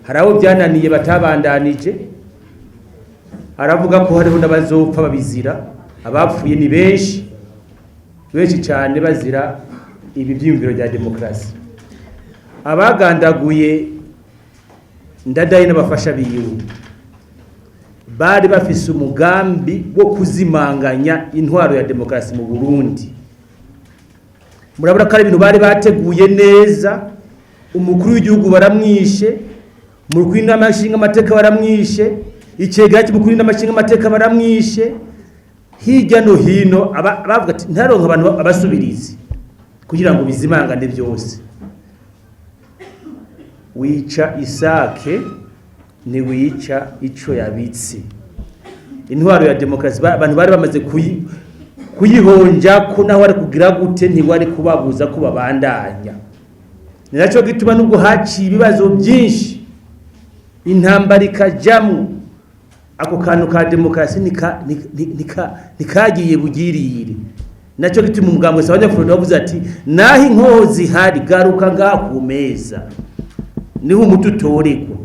Hari abo byananiye batabandanije. Aravuga ko hariho n'abazopfa babizira. Abapfuye ni benshi, benshi cyane, bazira ibi byiyumviro bya demokarasi. Abagandaguye Ndadaye n'abafasha biwe bari bafise umugambi wo kuzimanganya intwaro ya demokarasi mu Burundi. Murabona ko ari ibintu bari bateguye neza. Umukuru w'igihugu baramwishe, umukuru w'inama nshingamateka baramwishe, icegera cy'umukuru w'inama nshingamateka baramwishe, hirya no hino bavuga ati ntaronka abantu abasubirizi kugira ngo bizimangane byose. Wica isake ntiwica ico yabitse. Intwaro ya demokarasi abantu bari bamaze kuyihonja ko naho wari kugira gute ntiwari kubabuza ko babandanya. Ni nacyo gituma nubwo haciye ibibazo byinshi, intambara ikajamwo, ako kantu ka demokarasi ntikagiye bugirire. Nacyo gituma umugambwe Sawanya wavuze ati naho inkoho zihari, garuka ngaha ku meza niho umuti utoregwa.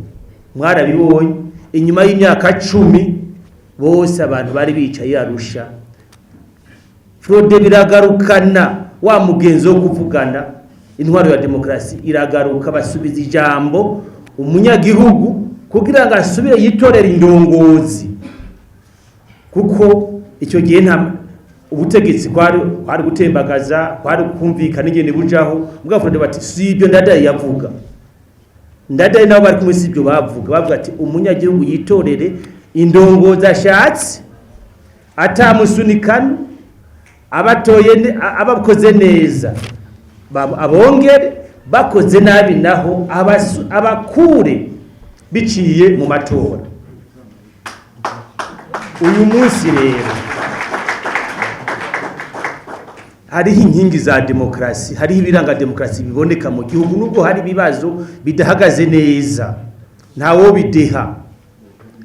Mwarabibonye, inyuma y'imyaka 10 bose abantu bari bicaye Arusha. Frode biragarukana wa mugenzo wo kuvugana, intwaro ya demokarasi iragaruka, basubiza ijambo umunyagihugu kugira ngo asubire yitorere indongozi, kuko icyo gihe nta ubutegetsi kwari gutembagaza, kwari kumvikana ingene bujaho. Mbwa Frode bati si ibyo Ndadaye yavuga. Ndadaye nabo bari kumwe si ibyo bavuga. Bavuga ati umunyagihugu yitorere indongozi ashatse atamusunikana, abatoye abakoze neza abongere, bakoze nabi naho abakure biciye mu matora. Uyu munsi rero hariho inkingi za demokarasi, hariho ibiranga demokarasi biboneka mu gihugu, nubwo hari ibibazo bidahagaze neza, ntawo bideha.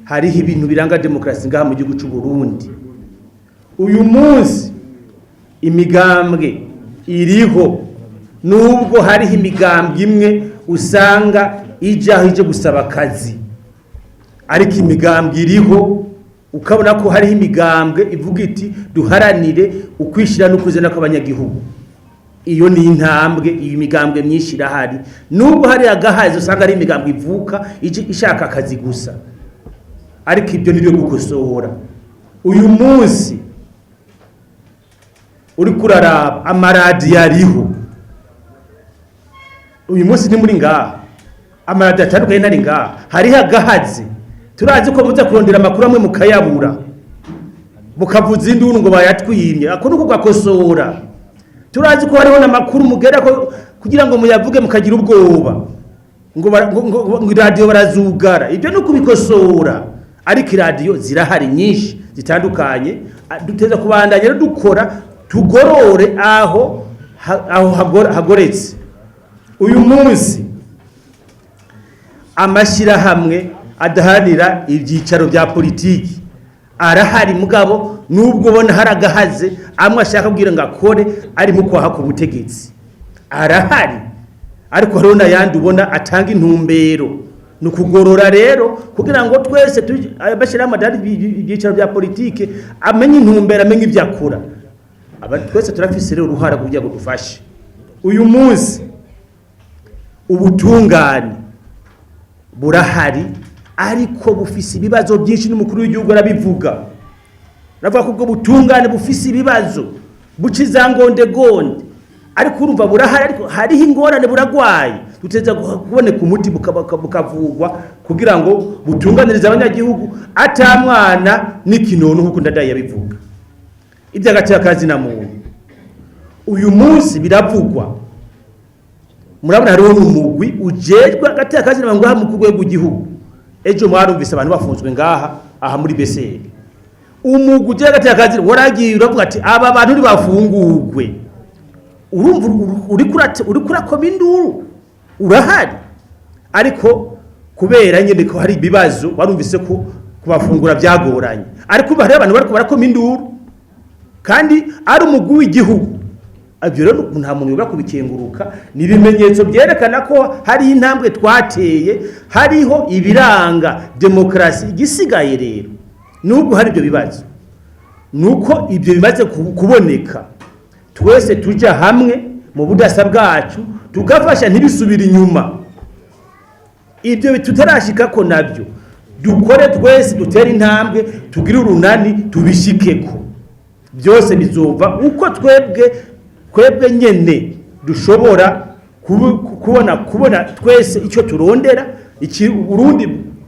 Hariho ibintu biranga demokarasi ngaha mu gihugu cy'u Burundi. Uyu munsi imigambwe iriho, nubwo hariho imigambwe imwe usanga ijaho ije gusaba akazi, ariko imigambwe iriho. Ukabona ko hariho imigambwe ivuga iti duharanire ukwishyira no kuzana kw'abanyagihugu. Iyo ni intambwe. Iyi migambwe myinshi irahari, nubwo hari agahazi usanga ari imigambwe ivuka ije ishaka akazi gusa, ariko ibyo nibyo gukosora. Uyu munsi uri kuraraba amaradiyo ariho. Uyu munsi ni muri ngaha amaradiyo atandukanye ntari ngaha, hariho agahazi. Turazi ko muza kurondera amakuru amwe mukayabura, mukavuza induru ngo bayatwimye. Ako ni ukugakosora. Turazi ko hariho n'amakuru mugera ko kugira ngo muyavuge mukagira ubwoba ngo iradiyo barazugara. Ibyo ni ukubikosora. Ariko iradiyo zirahari nyinshi zitandukanye. Duteza kubandanya rero dukora, tugorore aho hagoretse. Uyu munsi amashyirahamwe adaharanira ibyicaro bya politiki arahari, mugabo nubwo ubona hari agahaze, amwe ashaka kubwira ngo akore ari mu kwaha ku butegetsi, arahari. Ariko hariho n'ayandi ubona atanga intumbero. Ni ukugorora rero kugira ngo twese amashyirahamwe adaharanira ibyicaro bya politiki amenye intumbero, amenye ibyo akora. Aba twese turafise rero uruhara kugira ngo dufashe. Uyu munsi ubutungane burahari, ariko bufise ibibazo byinshi, n'umukuru w'igihugu arabivuga. Aravuga ko ubwo butungane bufise ibibazo, buca izangondegonde, ariko urumva burahari, ariko hariho ingorane, buragwaye. Duteza kuboneka umuti, bukavugwa kugira ngo butunganirize abanyagihugu ata mwana n'ikinono, nk'uko Ndadaye yabivuga. Iby'agaciro na muntu uyu munsi biravugwa. Murabona hariho n'umugwi ujejwe agateka na muntu ngaha mu rwego rw'igihugu. Ejo mwarumvise abantu bafunzwe ngaha aha muri BCR. Umugwi ujejwe agateka waragiye uravuga ati aba bantu ntibafungurwe. Urumva uriko urakoma induru, urahari, ariko kubera nyine ko hari ibibazo, warumvise ko kubafungura byagoranye. Ariko ubu hariho abantu bariko barakoma induru kandi ari umugwi w'igihugu. Ibyo rero nta muntu yobora kubikenguruka. Ni ibimenyetso byerekana ko hari intambwe twateye, hariho ibiranga demokarasi. Igisigaye rero, nubwo hari ibyo bibazo, nuko ibyo bimaze kuboneka, twese tujya hamwe mu budasa bwacu, tugafasha ntibisubire inyuma. Ibyo tutarashikako nabyo dukore twese, dutere intambwe, tugire urunani, tubishikeko. Byose bizova uko twebwe nyene dushobora kubona twese icyo turondera, iki Burundi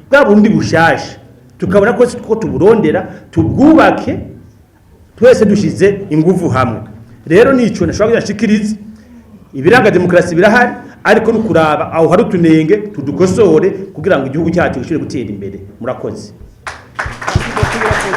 bwa Burundi bushasha, tukabona ko tuburondera, tubwubake twese dushize inguvu hamwe. Rero nico nashobora kuyashikiriza. Ibiranga demokarasi birahari, ariko no kuraba aho hari utunenge tudukosore kugira ngo igihugu cyacu gishobore gutera imbere. Murakoze.